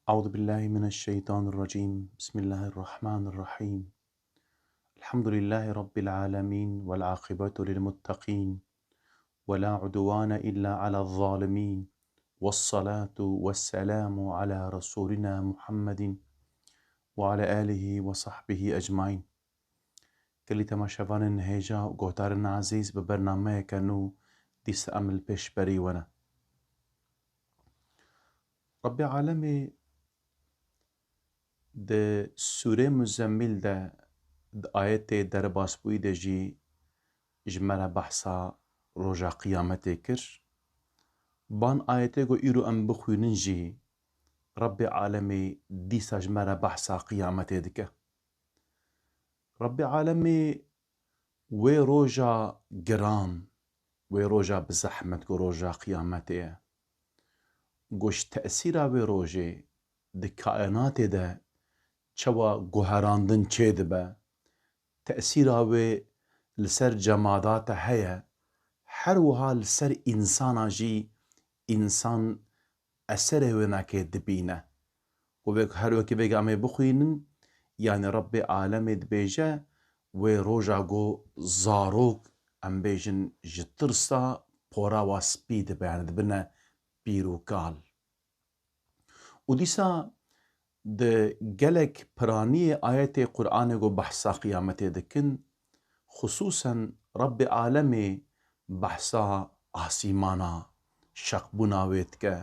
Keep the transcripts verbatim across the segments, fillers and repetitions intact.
أعوذ بالله من الشيطان الرجيم. بسم الله الرحمن الرحيم. الحمد لله رب العالمين والعاقبة للمتقين ولا عدوان إلا على الظالمين والصلاة والسلام على رسولنا محمد وعلى آله وصحبه أجمعين. Gelî temaşevanên hêja û guhdarên ezîz, bi bernameyeke nû dîsa em li pêşberî we ne. Rebbê Alemê di Sûrê Muzemmîl de, di ayetê derbasbûyî de jî ji me re behsa roja qiyametê kir. Van ayetê ku îro em bixwînin jî, Rebbê Alemê dîsa ji me re behsa qiyametê dike. Rebbê Alemê wê roja giran, wê roja bi zehmet ku roja qiyametê ye, ku ji tesîra wê rojê di kaînatê de çawa guherandin çêdibe, tesîra wê li ser cemadata heye, her wiha li ser însana jî, însan eserê wênakê dibîne. Û wek, her wekî vêga em ê bixwînin, yanî Rebbê Alemê dibêje, wê roja ku zarok, em bêjin, ji tirsa pora wa spî dibe, yanî dibine pîr û kal. Û dîsa di gelek piraniyê ayetê Qur'anê ku behsa qiyametê dikin, xisûsen Rebbê Alemê behsa asîmana, şeqbûna wê dike,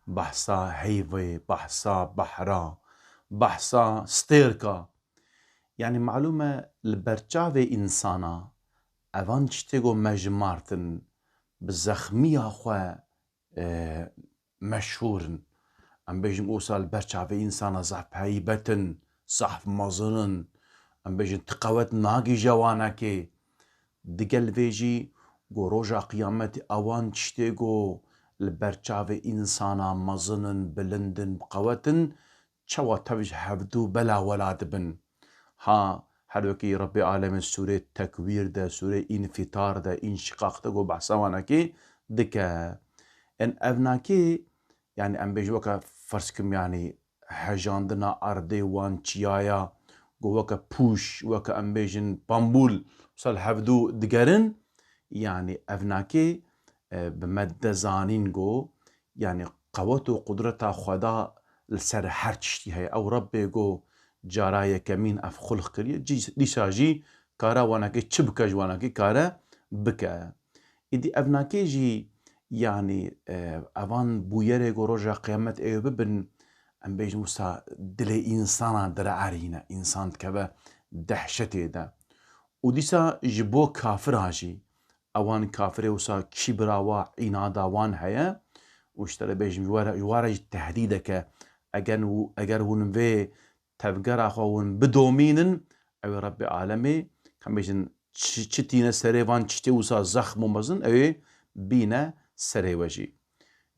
behsa heyvê, behsa behra, behsa stêrka. Yanî malûm e, li ber çavê însana evan tiştê ku me jimartin, bi zexmiya xwe, e, meşhûr in. Em bêjin wisa li ber çavê însana zehf heybet in, zehf mezin in. Em bêjin ti qewet nagihîje wanekê. Digel vê jî ku roja qiyametê ewan tiştê ku li ber çavê însana mezin in, bilind in, bi qewet in, çawa tev ji hevdû bela wela dibin. Ha, her wekî Rebbê Alemê sûrê Tekwîr de, sûrê Înfîtar de, Înşiqaq de ku behsa wanekê dike. En evnakê, yanî em bêjin weke ferz kim, yanî hejandina erdê wan çiyaya, ku weke pûş, weke em bêjin pambûl, wisa li hevdû digerin, yanî evnakê, e, bi me de zanîn ku, yanî qewet û qudreta Xweda li ser her tiştî heye. Ew Rebbê ku cara yekemîn ev xulq kiriye, cî-, dîsa jî kara wanekê çi bike ji wanekê kare bike. Îdî evnakê jî, yanî, e, evan bûyerê ku roja qiyamet ê bibin, em bêjin wisa dilê însana direerîne, însan dikeve dehşetê de. Û dîsa ji bo kafira jî, ewan kafirê wisa kîbira wa, înada wan heye û ji te re bêjim, ji we re, ji we re jî tehdîdeke, eger û, eger hûn vê tevgera xwe hûn bidomînin, ew ê Rebbê Alemê, em bêjin, çi, çi tîne serê van tiştê wisa zexm û mezin, ew ê bîne serê we jî.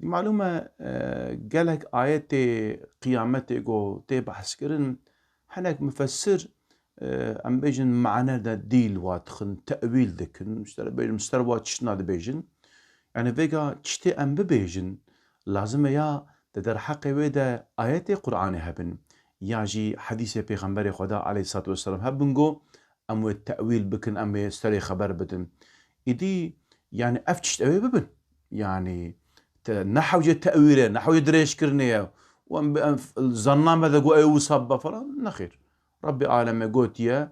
Malûm e, e, gelek ayetê qiyametê ku tê behs kirin, hinek mufessir, e, em bêjin mane de dîl wa dixin, tewîl dikin, ji te re bêjim ser wa tiştina dibêjin. Yanî vêga tiştê em bibêjin, lazim e ya di derheqê wê de ayetê Qur'anê hebin, ya jî hedîsê Pêxemberê Xweda aleyhissalatu vesselam hebin ku em wê tewîl bikin, em wê serê xeber bidin. Îdî, yanî ev tişt ew ê bibin. Yanî te ne hewce tewîl e, ne hewce dirêjkirinê ye. Û em, em zanna me de got ew ê wisa bibe falan. Nexêr. Rebbê Alemê gotiye,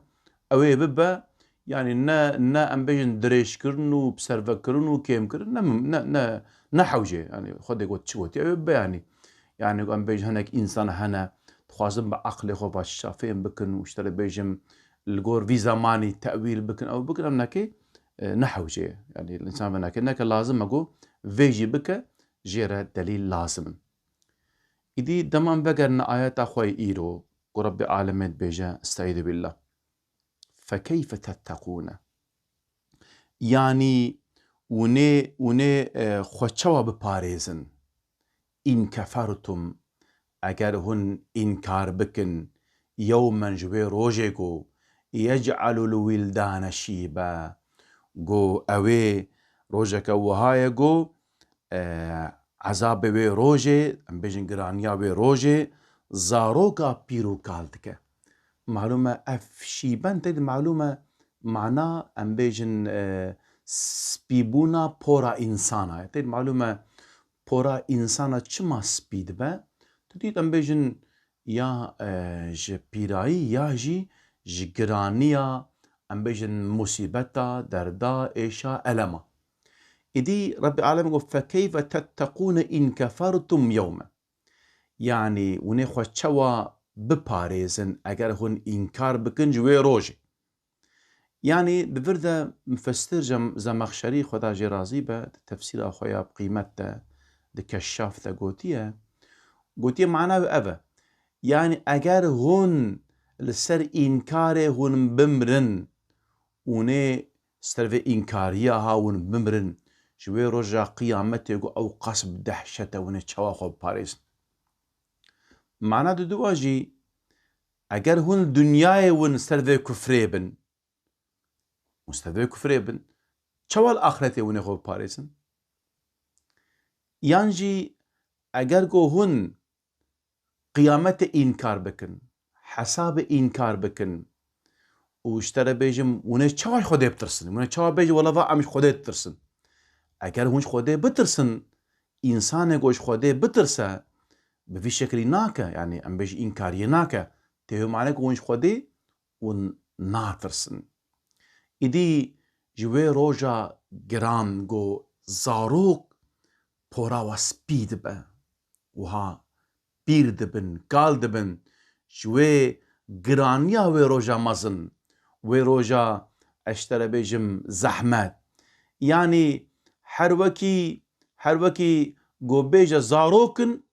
ew ê bibe, yanî ne, ne em bêjin dirêjkirin û biservekirin û kêmkirin, ne mim-, ne, ne, ne hewce. Yanî Xwedê got çi gotiye, ew ê bibe yanî. Yanî em bêjin hinek însan hene, dixwazin bi eqlê xwe va tişta fêm bikin û ji te re bêjim, li gor vî zemanî tewîl bikin, ew bikin, em neke, e, ne hewce ye. Yanî însan ve neke, neke lazim e ku vê jî bike, jê re delîl lazim in. Îdî dema em vegerine ayeta xwe yê îro, ku Rebbê Alemê dibêje, Estaizu billah. Fekeyfe tettekûne. Yanî hûn ê, hûn ê, e, xwe çawa biparêzin? In kefertum, eger hûn înkar bikin, yewmen ji wê rojê ku, yec'elul wîldane şîbe, ku ew ê rojeke wiha ye ku, e, ezabê wê rojê, em bêjin giraniya wê rojê, zaroka pîr û kal dike. Malûm e ev şîben tê de malûm e mana em bêjin, e, spîbûna pora însana ye. Tê de malûm e pora însana çima spî dibe? Tu dît em bêjin ya, e, ji pîrayî ya jî ji giraniya, em bêjin musîbeta, derda, êşa, elema. Îdî Rebbî Alem got, "Fekeyfe tettekûne in kefertum yewme." Yanî hûn ê xwe çawa biparêzin eger hûn înkar bikin ji wê rojê? Yanî di vir de mufessir Cem-, Zemexşerî, Xweda jê razî be, di tefsîra xwe ya bi qîmet de, di Keşşaf de gotiye, gotiye mana wê ev e. Yanî eger hûn li ser înkarê hûn bimrin, hûn ê ser vê înkariya ha hûn bimrin, ji wê roja qiyametê ku ew qas bi dehşet e, hûn ê çawa xwe biparêzin? Mana diduwa jî, eger hûn li dinyayê hûn ser vê kufrê bin, hûn ser vê kufrê bin, çawa li axretê hûn ê xwe biparêzin? Yan jî eger ku hûn qiyametê înkar bikin, hesabê înkar bikin û ji te re bêjim, hûn ê çawa ji Xwedê bitirsin? Hûn ê çawa bêjin, wela va em ji Xwedê ditirsin? Eger hûn ji Xwedê bitirsin, însanê ku ji Xwedê bitirse, bi vî şekilî nake, yanî em bêjin înkariyê nake. Tê wê mane ku hûn ji Xwedê hûn natirsin. Îdî ji wê roja giran ku zarok pora we spî dibe, wiha pîr dibin, kal dibin, ji wê giraniya wê roja mezin, wê roja, ez ji te re bêjim, zehmet. Yanî her wekî, her wekî ku bêje zarok in,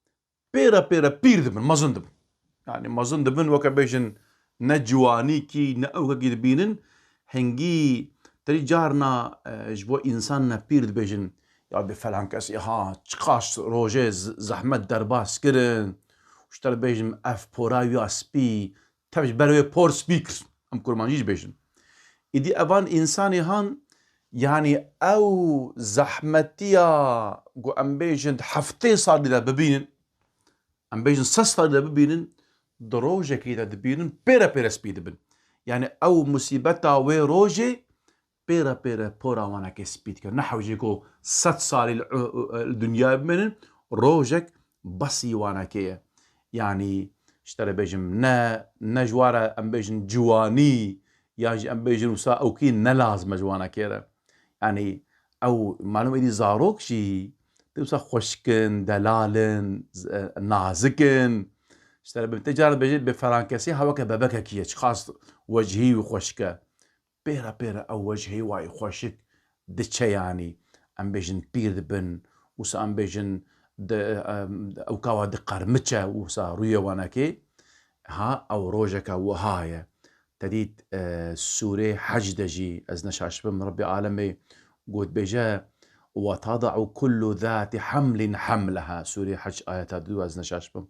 pêre pêre pîr dibin, mezin dibin. Yanî mezin dibin, weke bêjin ne ciwanîkî, ne ewkekî dibînin. Hingî terî carna, e, ji bo însan ne pîr dibêjin, ya bi felan kesî ha çiqas rojê z-, zehmet derbas kirin. Û ji te re bêjim ev pora wî ya spî, tev ji ber wê por spî kir. Em kurmancî jî bêjin. Îdî evan însanê han, yanî ew zehmetiya ku em bêjin di heftê salî de bibînin, em bêjin sed salî de bibînin, di rojekî de dibînin, pêre pêre spî dibin. Yanî ew musîbeta wê rojê pêre pêre pora wanekê spî dike. Ne hewcê ku sed salî li, li dinyayê bimînin, rojek besî wanekê ye. Yanî ji te re bêjim, ne, ne ji ware em bêjin ciwanî, yan jî em bêjin wisa ewkî ne lazim e ji wanekê re. Yanî ew, malûm êdî zarok jî tê wisa xweşik in, delal in, z-, e, nazik in. Ji te re bêjim, tê cara bêjê bê ferankesî ha weke bebekekî ye, çiqas wecihî wî xweşik e. Pêre pêre ew wecihê wayî xweşik diçe, yanî em bêjin pîr dibin, wisa em bêjin di, em, ewka wa diqermiçe, wisa rûyê wanekê, ha ew rojeke wiha ye. Te dît, e, sûrê Hec de jî, ez neşaş bim, Rebbê Alemê got bêje, "Ve tada'u kullu zati hamlin hamleha." Sûrê Hec ayeta du, ez neşaş bim.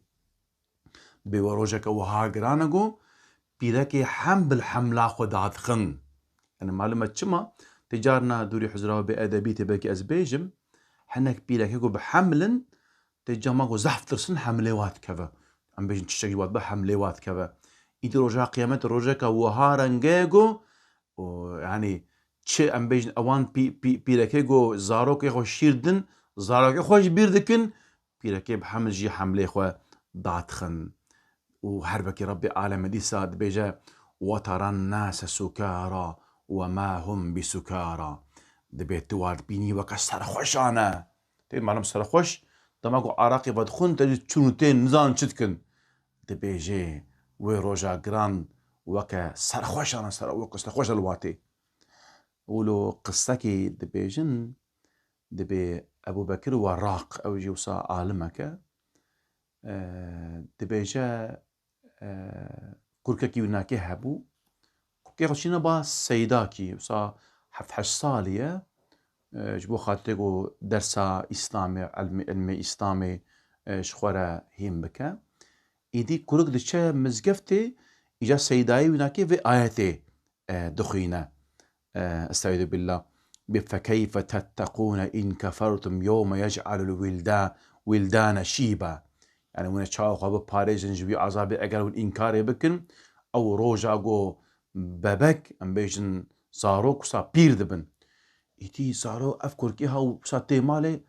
Bê we rojeke wiha giran e ku pîrekê heml hemla xwe dadixin. Yanî malûm e çima? Tê carna dûrî huzra we bê edebî tê belkî ez bêjim, hinek pîrekê ku bi heml in, tê cama ku zehf tirsin hemlê wa dikeve. Em bêjin tiştekî wa dibe hemlê wa dikeve. Îdî roja qiyamet rojeke wiha renge ye ku, û, yanî çi em bêjin ewan pî-, pî-, pîrekê ku zarokê xwe şîr din, zarokê xwe jî bîr dikin, pîrekê bi heml jî hemlê xwe dadixin. Û her wekî Rebbê Alemê dîsa dibêje, "Ve teran nase sukara ve ma hum bi sukara." Dibê tu wan dibînî weke serxweşan e. Tê malûm serxweş, dema ku araqê vedixwin, te dî çûn û tên, nizanin çi dikin. Dibêje, wê roja giran weke serxweşan e, ser-, weke serxweş e li watê. Wilo qisekî dibêjin, dibê Ebû Bekir Werraq, ew jî wisa alimeke, e, dibêje, e, kurkekî winakê hebû. Kurkê xwe çîne ba Seydakî, wisa heft heşt salî ye, e, ji bo xatirê ku dersa Îslamê, ilmê, ilmê Îslamê, e, ji xwe re hîn bike. Îdî kurik diçe mizgeftê, îca Seydayê winakê vê ayetê, e, dixwîne. E, Estaizu billah. Bi fekeyfe tetteqûne in kefertum yewme yec'alul wilda-, wildane şîba. Yani hûn ê çawa xwe biparêzin ji wî azabê eger hûn înkarê bikin, ew roja ku bebek, em bêjin zarok wisa pîr dibin. Îtî zaro-, ev kurkê ha wisa tê malê,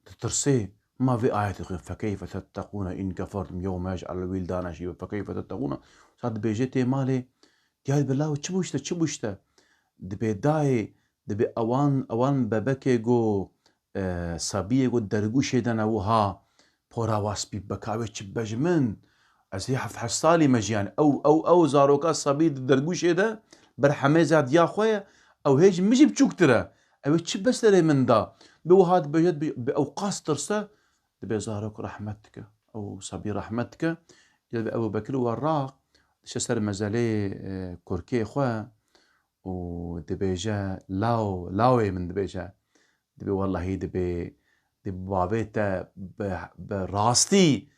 ditirsê. Ma vê ayetê xwîn, fekeyfe tetteqûne in kefertum yewme yec'alul wildane şîba, fekeyfe tetteqûne. Wisa dibêje tê malê, diyar be law çi bû işte, çi bû işte. Dibê dayê, dibê ewan, ewan bebekê ku, e, sabiyê ku dergûşê de ne wiha pora waspî bika wê çi bibe ji min? Ez hê heft heşt salî me jiyane. Ew, ew, ew zaroka sabî di dergûşê de ber hemêza diya xwe ye. Ew hê ji min jî biçûktir e. Ew ê çi be serê min da? Bi wiha dibêje, bi, bi ew qas tirse, dibê zarok rehmet dike. Ew sabî rehmet dike. Ya bi Ebu Bekir we raq, dişe ser mezelê, e, kurkê xwe û dibêje, "Law, lawê min," dibêje. Dibê, "Wellahî," dibê, "dibê bavê te bi, bi rastî,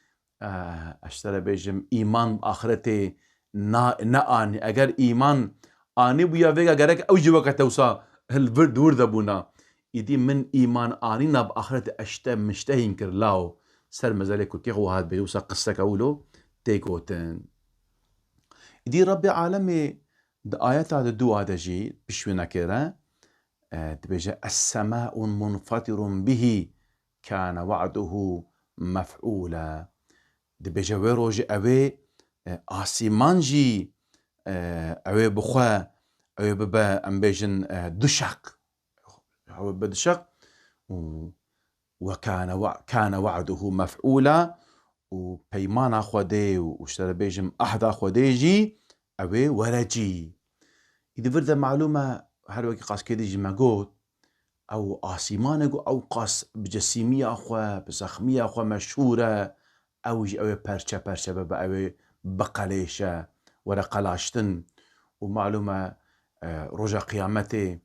eh, ez ji te re bêjim, îman bi axretê na-, neanî. Eger îman anîbûya vêga gerek ew jî weke te wisa hil vir, di wir de bûna. Îdî min îman anîna bi axretê ez ji te min ji te hîn kir, law." Ser mezelê kurkê xwe wiha dibêje, wisa qiseke wilo tê gotin. Îdî Rebbê alemê di ayeta di dua de jî pişwînekê re, e, dibêje, "Es-sema'un munfatirun bihi kâne wa'duhu mef'ûla." Dibêje, wê rojê ew ê, e, asîman jî, e, ew ê bi xwe, ew ê bibe, em bêjin, e, du şeq. Ew ê bibe du şeq. Û "Ve kâne wa-, kâne wa'duhu mef'ûla." Û peymana Xwedê û, û ji te re bêjim, ehda Xwedê jî ew ê were cî. Îdî vir de malûm e, her wekî qas kêdî jî me got, ew asîmanê ku ew qas bi cesîmiya xwe, bi zexmiya xwe meşhûr e, ew jî ew ê perçe perçe bibe, ew ê biqelêşe, were qelaştin. Û malûm e, e, roja qiyametê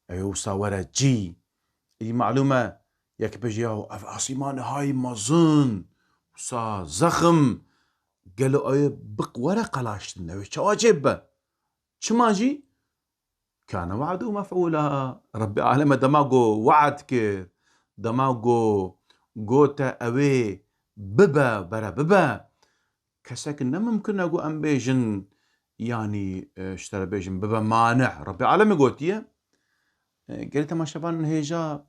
ew ê wisa were cî. Î malûm e, yek bêje, "Yaw, ev asîmanê hay mezin, wisa zexm, gelo ew ê biq-, were qelaştin, ew ê çawa çê bibe?" Çima jî? Kâne wa'du mef'ûla. Rebbê aleme dema ku we'd kir, dema ku gote ew ê bibe, bere bibe, kesek ne mimkin e ku em bêjin, yanî, e, ji te re bêjin, bibe manî. Rebbê alemê gotiye. E, gelî temaşevan hêja,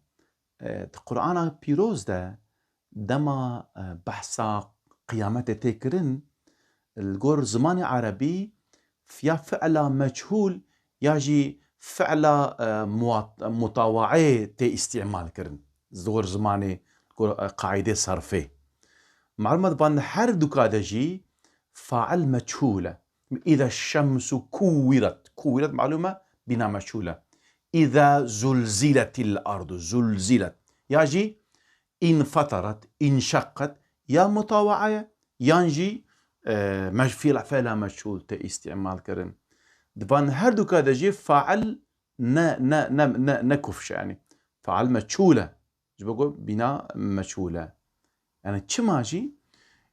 e, di Qur'ana Pîroz de dema, e, behsa qiyametê tê kirin, li gor zimanê erebî ya fi'la meçhûl ya jî fi'la, e, muat-, mutawaê tê îstîmal kirin. Li gor zimanê, li gor, e, qaîdê serfê. Malûm e, di van her duka de jî fail meçhûl e. Îza şemsu kuwiret. Kuwiret malûm e, bîna meçhûl e. Îza zulziletil ardu zulzilet. Ya jî înfetaret, înşeqqet. Ya mutawaa ye, yan jî, e, mec-, fiil, fiila meçhûl tê îstîmal kirin. Di van her duka de jî fail ne, ne, ne, ne, ne kufş e, yanî. Fail meçhûl e. Ji bo ku bîna meçhûl e. Yani çima jî?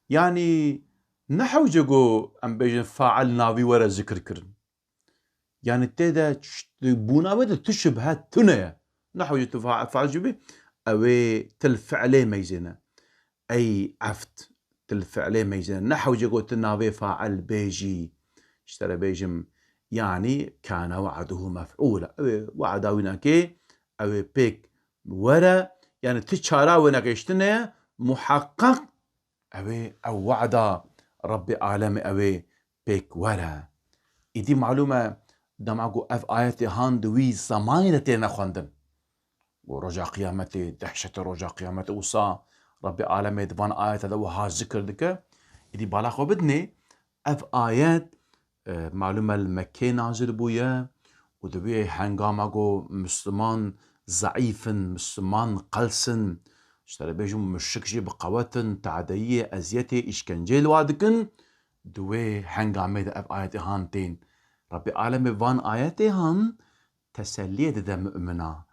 Yani ne hewce ku em bêjin fail navî were zikir kirin. Yani tê de ç-, bûna wê de tu şibhe tune ye. Ne hewce tu fa-, fail jî bî, ew ê til fiilê meyzêne. Ey eft, til fiilê meyzêne. Ne hewce ku tu navê fail bêjî. Ji te re bêjim, yani kâne wa'duhu mef'ûla. Ew ê wa'da wî nake, ew ê pêk were, yani ti çara wê negeştine ye, muheqqeq ew ê ew wada Rebbê alemê ew ê pêk were. Îdî malûm e, dema ku ev ayetê han di wî zemanî de têne xwendin. Û roja qiyametê, dehşeta roja qiyametê wisa Rebbê alemê di van ayete de wiha zikir dike. Îdî bala xwe bidinê, ev ayet, e, malûm e li Mekkê nazil bûye û di wê hengama ku Misliman zeîf in, Misliman qels in, ji te re bêjim muşrik jî bi qewet in, tadeyiyê, eziyetê, îşkenceyê li wa dikin, di wê hengamê de ev ayetê han tên. Rebbê alemê van ayetê han, teselliyê dide mumina.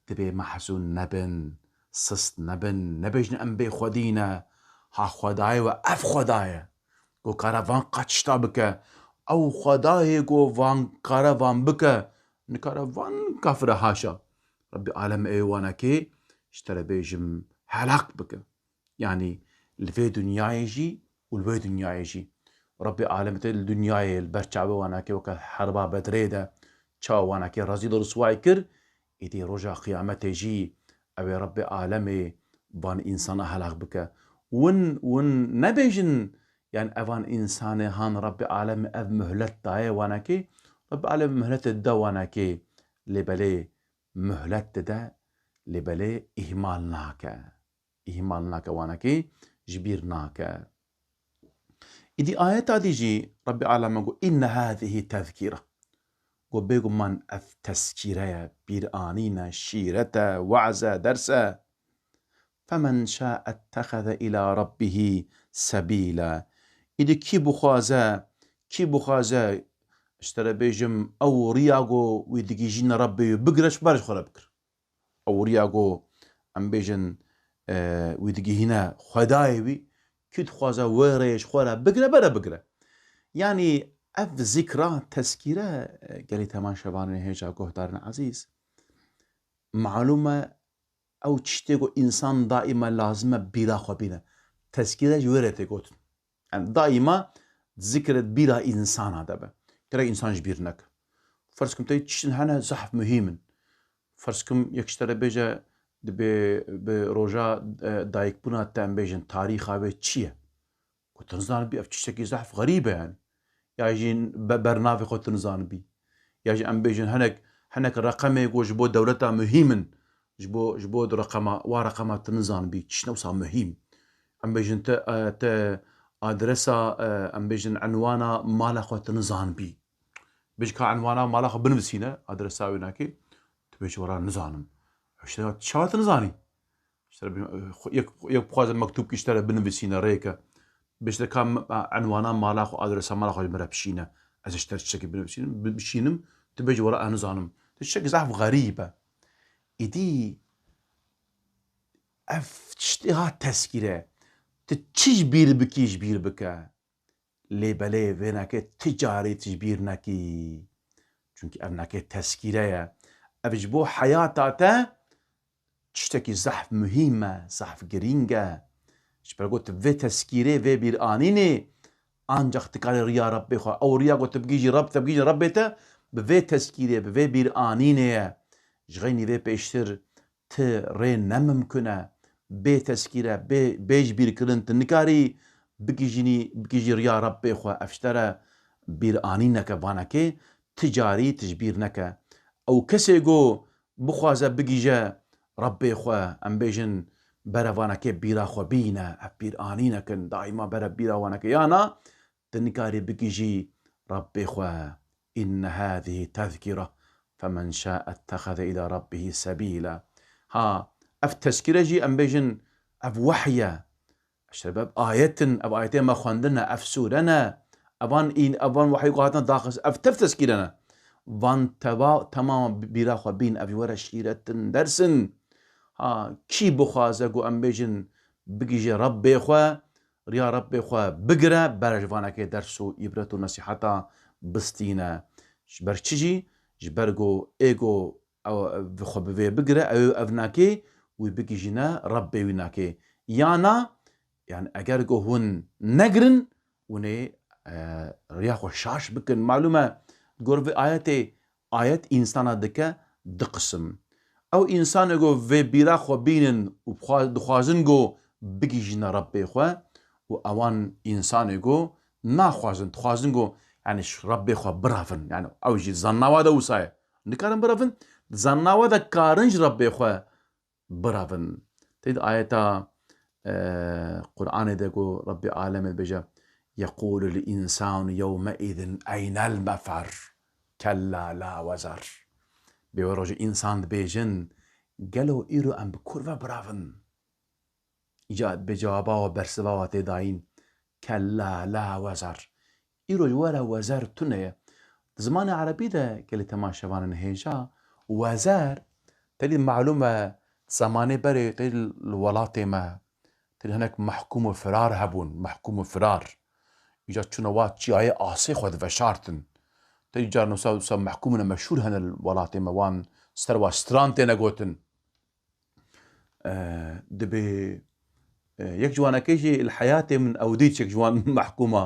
Dibê mehzûn nebin, sist nebin, nebêjin em bêxwedî ne. Ha Xwedayê we ev Xweda ye. Ku kare van qet tişta bike. Ew Xwedayê ku van kare van bike, nikare van kafire haşa. Rebbê alem ê wanekê, ji te re bêjim, helak bike. Yanî li vê dinyayê jî û li wê dinyayê jî. Rebbê alem te li dinyayê li ber çavê wanekê weke herba Bedrê de çawa wanekê rezîl û risway kir, êdî roja qiyametê jî ew ê Rebbê alemê van însana helak bike. Win, win nebêjin, yanî evan însanê han Rebbê alemê ev muhlet daye wanekê, Rebbê alemê muhletê da wanekê, lê belê muhlet dide, lê belê îhmal nake. Îhmal nake wanekê, ji bîr nake. Îdî ayeta dî jî Rebbê aleme got, "Inne hâzihî tezkîre." Got, "Bêguman ev tezkîre ye, bîranîn e, şîret e, we'z e, ders e." "Femen şâ ettexeze ilâ rabbihî sebîle." Îdî kî bixwaze, kî bixwaze, ji te re bêjim, ew riya ku wî digihîjîne Rebbê wî bigire, ji ber ji xwe re bikir. Ew riya ku, em bêjin, e, wî digihîne Xwedayê wî, kî dixwaze wê rêyê ji xwe re bigire, bere bigire. Yanî ev zikra, tezkîre, e, gelî temaşevanên hêja guhdarên ezîz, malûm e, ew tiştê ku însan daîma lazim e bîra xwe bîne. Tezkîre ji wê re tê gotin. Yani daîma zikr bîra însana de be. Gerek însan ji bîr neke. Ferz kim te tiştin hene zehf muhîm in. Ferz kim yek ji te re bêje, dibê bi roja, e, dayikbûna te, em bêjin, tarîxa wê çi ye? Ku tu nizanibî, ev tiştekî zehf xerîb e yani. Ya jî be-, bernavê xwe tu nizanibî. Ya jî em bêjin hinek, hinek reqemê ku ji bo dewleta muhîm in, ji bo, ji bo reqema, wa reqema tu nizanibî, tiştine wisa muhîm. Em bêjin te, e, te adresa, e, em bêjin enwana mala xwe tu nizanibî. Bêj ka enwana mala xwe binivîsîne, adresa wê nakê, tu bêjî wera nizanim. Ew işte çawa tu nizanî? Ji te re bin-, xwe-, yek, yek bixwaze mektûbkî ji te re binivîsîne, rêke. Bêjte ka m-, a, enwana mala xwe, adresa mala xwe ji min re bişîne. Ez ê ji te re tiştekî binivîsînim, bi-, bişînim, tu bêjî were ez nizanim. Tu tiştekî zehf xerîb e. Îdî ev tiştê ha tezkîre. Tu çi ji bîr bikî, ji bîr bike. Lê belê vê nake ti carî tu ji bîr nekî. Çunkî ev nake tezkîre ye. Ev ji bo heyata te tiştekî zehf muhîm e, zehf girîng e. Ji ber ku tu vê tezkîrê, vê bîranînê, ancax tu karî riya Rebbê xwe, ew riya ku tu bigihîjî Reb, te bigihîjî Rebbê te, bi vê tezkîrê, bi vê bîranînê ye. Ji xeynî vê pêştir ti rê ne mimkun e. Bê tezkîre, bê, bê ji bîr kirin, tu nikarî bigihîjînî, bigihîjî riya Rebbê xwe. Ev ji te re bîranîneke, vanekê, ti carî tu ji bîr neke. Ew kesê ku bixwaze bigihîje Rebbê xwe, em bêjin, bere vanekê bîra xwe bîne, ev bîranînekin, daîma bere bîra wanekê. Ya na, tu nikarî bigihîjî Rebbê xwe. Inne hâzihî tezkîre, femen şâ ettexeze ilâ rabbihî sebîle. Ha, ev tezkîre jî, em bêjin, ev wehy e. Ji sebeb ayetin, ev ayetê me xwendine, ev sûre ne, evan în-, evan wehî ku hatine daxist, ev tev tezkîre ne. Van teva-, temama bi-, bîra xwe bîn, ev ji we re şîretin, dersin. Ha, kî bixwaze ku em bêjin, bigihîje Rebbê xwe, riya Rebbê xwe bigire, bere ji vanekê ders û îbret û nesîheta bistîne. Ji ber çi jî? Ji ber ku ê ku ew, ev xwe bi vê bigire, ew, ev nakê, wî bigihîjîne Rebbê wî nakê. Ya na, yani eger ku hûn negirin, hûn ê, e, riya xwe şaş bikin. Malûm e, gor vê ayetê, ayet însana dike du qisim. Ew însanê ku vê bîra xwe bînin û bixwa-, dixwazin ku bigihîjîne Rebbê xwe û ewan însanê ku naxwazin, dixwazin ku, yani, ji Rebbê xwe birevin. Yani ew jî zannawa de wisa ye. Nikarin birevin, zannawa de karin ji Rebbê xwe birevin. Tê di ayeta, e, Qur'anê de ku Rebbê alemê dibêje, "Yeqûlul însanu yewmeîzin eynel mefer, kella la wezer." Bê wê rojê însan dibêjin, "Gelo îro em bi kur ve birevin?" Îca bi cewaba we, bersiva we tê dayîn, "Kella la wezer." Îro ji we re wezer tune ye. Di zimanê erebî de gelî temaşevanên hêja, wezer, tedî malûm e, zemanê berê tedî li welatê me, tedî hinek mehkûm û firar hebûn, mehkûm û firar. Îca çûne wa çiyayê asê xwe diveşartin. Tedî carna wisa, wisa mehkûmine meşhûr hene li welatê me, wan ser wa stran têne gotin. E, dibê, e, yek ji wanekê jî li heyatê min ew dît, yek ji wan mehkûma,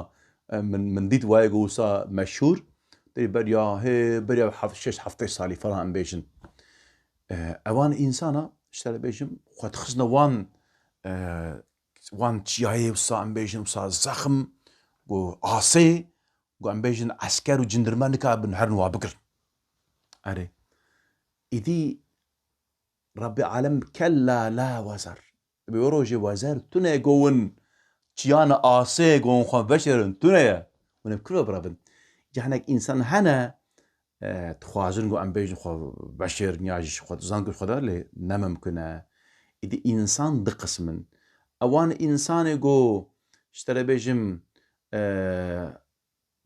e, min, min dît wayê ku wisa meşhûr. Dê beriya hê, beriya heft-, şeş heftê salî falan em bêjin. E, ewan însana, ji te re bêjim, xwe dixistine wan, e, wan çiyayê wisa em bêjin, wisa zexm, ku asê, ku em bêjin esker û cindirme nikabin herin wa bigirin. Erê. Îdî Rabbê alem kella la wezer. Bi wê rojê wezer tune go win çiyana asê go win xwe veşêrin tune ye. Win bi kiro birevin. Cahnek însan hene, e, dixwazin go em bêjin xwe veşêrin ya jî xwe zan ku xwe de lê ne mimkun e. Îdî însan di qism in. Ewan însanê go ji te re bêjim, e,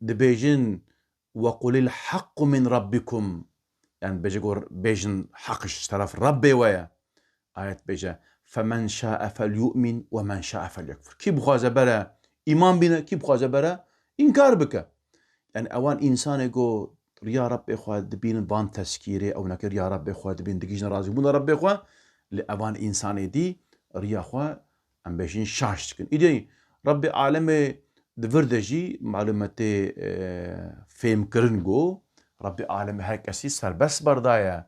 dibêjin, "Ve qulil haqqu min rabbikum." Yani bêje gor bêjin haq ji teref Rabbê we ye. Ayet bêje, "Femen şa'e felyu'min ve men şa'e felyekfur." Kî bixwaze bere îman bîne, kî bixwaze bere înkar bike. Yani ewan însanê go riya Rabbê xwe dibînin van tezkîrê, ewneke riya Rabbê xwe dibîn digihîjin razîbûna Rabbê xwe, li evan însanê dî riya xwe em bêjin şaş dikin. Îdî Rabbê alemê di vir de jî malûmetê, e, fêmkirin go Rabbê alemê her kesî serbest berdaye.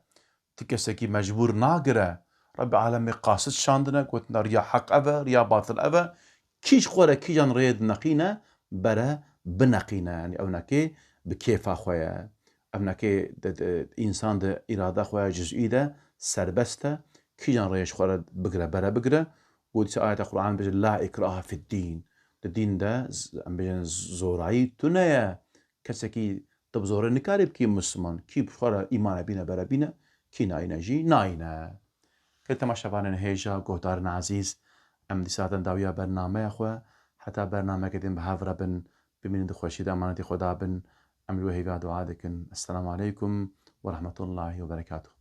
Ti kesekî mecbûr nagire. Rabbê alemê qasid şandine, gotine riya heq ev e, riya batil ev e. Kî ji xwe re kîjan rêyê dineqîne, bere bineqîne. Yanî ewnekê bi kêfa xwe ye. Ewnekê de, de, însan di îrada xwe ya cizî de serbest e. Kîjan rêyê ji xwe re bigire, bere bigire. Û dîsa ayeta Qur'an bêje, "La ikrahe fid din." Di dîn de z-, em bêjin zorayî tune ye. Kesekî tu bi zorê nikarî bikî Misliman. Kî bi xwe re îmane bîne, bere bîne, kî nayîne jî nayîne. Xêr temaşevanên hêja, guhdarên ezîz, em dîsa hatin dawiya bernameya xwe. Heta bernameyeke din bi hev re bin, bimînin di xweşî de, emanetî Xweda bin. Em ji we hêviya dua dikin. Esselamu aleykum ve rahmetullahi ve berekatuhu.